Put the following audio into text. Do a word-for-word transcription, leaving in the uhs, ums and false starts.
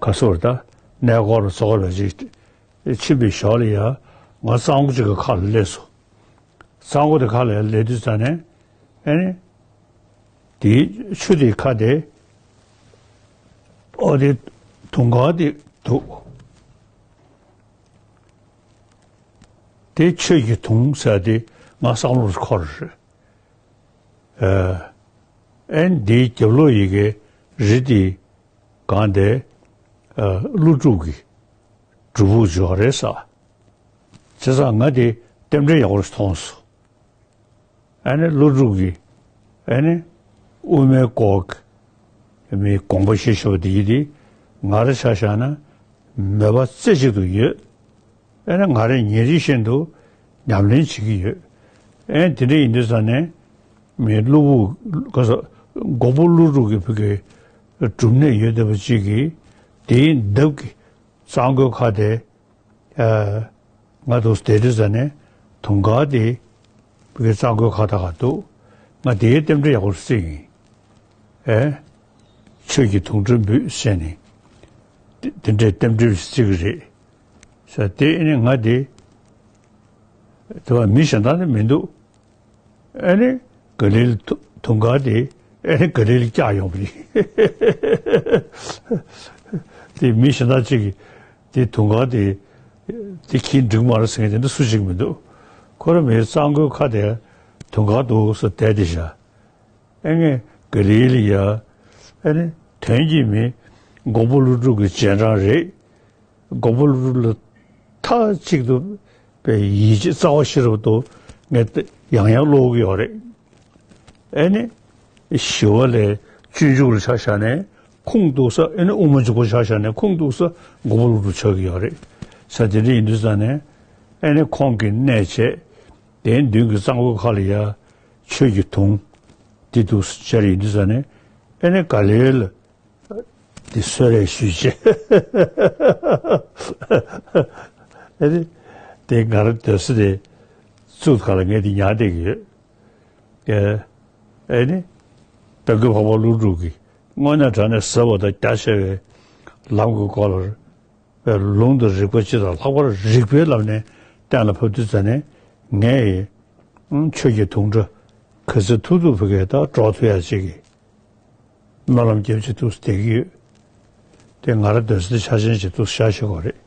མ་སོར་ད་གནས་སྐོར་ཚོགས་པ་ཅིག་ཕྱིན་པའི་ཞོར་ལ་ཡ་ང་གཙང་པོ་ཅིག་གི་ཁ་ལ་སླེབས་སོང་། གཙང་པོ་དེ་ཁ་ལ་ཡ་སླེབས་དུས་ཙ་ནས་ཨེ་ནི་དེའི་ཆུ་དེའི་ཁ་དེ་ཨོ་དེ་དུང་དཀར་དེ་འདུག་དེ་ཆོས་ཀྱི་དུང་ཟེར་དེ་ང་བསམ་བློར་འཁོར་རེད། ཨེ་ཨེ་འདིའི་རྒྱབ་ལོགས་ཡི་གེ་རི་དེའི་སྒང་དེ་ཀླུ་སྒྲུབ་ཀྱི་སྒྲུབ་ཕུག་ཅིག་ཡོད་རེད་ཟེར། བྱས་ཙང་ང་དེ་རྟེན་འབྲེལ་ཡག་པོ་ཞིག་མཐོང་སོང་། ཨ་ནི་ཀླུ་སྒྲུབ་ཀྱི་ཨ་ནི་དབུ་མའི་སྐོར་གྱི་མི་དགོངས་པ་བཞེས་བཞག་པ་དེ་ཡིན་ཏེ། ང་རང་ཆ་བཞག་ན་མོས་པ་རྩེ་གཅིག་ཏུ་ཡོད། ཨ་ནི་ང་རང་ཉིན་རེ་བཞིན་དུ་ཉམས་ལེན་བྱེད་ཀྱི་ཡོད། ཨ་ནི་དེ་འདྲ་ཡིན་དུས་ཙ་ནས་མི་ཀླུ་སྒྲུབ་ག་ས་མགོན་པོ་ཀླུ་སྒྲུབ་ཀྱི་བུ་གའི་སྒྲུབ་གནས་ཡོད་བསྡད་པ་གཅིག་གིས་དེའི་འདབས་ཀྱི་གཙང་སྒོའི་ཁ་དེ། ཨ། ང་འདུག་སེ་བསྡད་དུས་ཙ་ནས་དུང་དཀར་དེ་བོད་ཀྱི་གཙང་སྒོའི་ཁ་ཐག་ག་འདུག་ང་དེའི་རྟེན་འབྲེལ་ཡག་པོ་རྩིས་ཡིན། ཨེ། ཆོས་ཀྱི་དུང་སྒྲ་འབུད་ཟེར་ནས་དེ་དེ་འདྲའི་རྟེན་འབྲེལ་རྩིས་ཀྱི་རེད་ཟེར། དེ་ནི་ང་དེ་དེ་བ་མི་གཞན་དག་ནི་མི་འདུག་ཨེ་ནི་ག་ལེར་དུ་དུང་དཀར་དེ་ཨེ་ནི་ག་ལེར་བཀྱག་ཡོང་བ་རེད། དེ་མི་གཞན་དག་ཅིག་གིས་དེ་དུང་དཀར་དེ་དེ་ཁྱེར་འགྲིག་མ་རེད་ཟེར་མཁན་དེ་འདྲ་སུ་ཞིག་མི་འདུག་ཁོ་རང་མིའི་གཙང་སྒོའི་ཁ་དེ་དུང་དཀར་འདུག་ཟེར་བསྡད་དེ་བཞག་ཨེ་ངས་ག་ལེར་ལ་ཡ། ཨེ་ནི་དོན་གྱི་མི་མགོན་པོ་ཀླུ་སྒྲུབ་ཀྱི་རྗེས་འབྲང་རེད། མགོན་པོ་ཀླུ་སྒྲུབ་ལ་མཐའ་གཅིག་ཏུ་པའི་ཡིད་ཆེས་རྩ་བ་ཤེས་རབ་ཏུ་ངས་ཡང་ཡང་ཀློག་གི་ཡོད་རེད། ཨེ་ནི་ཞི་བ་ལྷས་སྤྱོད་འཇུག་ལ་ཆ་བཞག་ནས་ཁུངས་གཏུགས་ས། ཨེ་ནི་དབུ་མ་འཇུག་པ་ཆ་བཞག་ནས་ཁུངས་གཏུགས་ས་མགོན་པོ་ཀླུ་སྒྲུབ་ཆགས་ཀྱི་ཡོད་རེད་ཟེར། དེ་འདྲ་ཡིན་དུས་ཙ་ནས་ཨེ་ནི་ཁོང་གི་གནས་བྱས། དེའི་མདུན་གྱི་གཙང་པོའི་ཁ་ལ་ཡ་ཆོས་ཀྱི་དུང་འདི་འདུག་སེ་སྦྱར་ཡིན་དུས་ཙ་ནས་ཨེ་ནི་ག་ལེར་ལ་འདི་གསོལ་རས་ཞུས་བྱས། ཨེ་ནི་དེ་ང་རང་སྡོད་ས་དེ་གཙུག་ཁ་ལ་ངས་འདི་ཉར་བསྡད་ཀྱི་ཡོད། ཨེ་ཨེ་ནི་དཔལ་མགོན་འཕགས་པ་ཀླུ་སྒྲུབ་ཀྱིས་དངོས་གནས་དྲང་གནས་ཟབ་པ་དང་རྒྱ་ཆེ་བའི་ལམ་གྱི་སྐོར་ལ། པའི་ལུང་དང་རིགས་པ་སྤྱི་དང་ལྷག་པར་རིགས་པའི་ལམ་ནས་གཏན་ལ་ཕབ་དུས་ཙ་ནས་ངས་ཡི་ཆོས་ཀྱི་དུང་སྒྲ་ག་ཚོད་ཐུབ་ཐུབ་བོད་སྐད་དག་སྒྲོག་ཐུབ་ཡ་ཅིག་གི་སྨོན་ལམ་རྒྱབ་ཅིག་འདུག་སེ་བསྡད་ཀྱི་ཡོད། དེ་ང་རང་སྡོད་ས་དེ་ཆ་ཆེན་ཅིག་འདུག་སེ་ཤར་ཤེས་དགོས་རེད།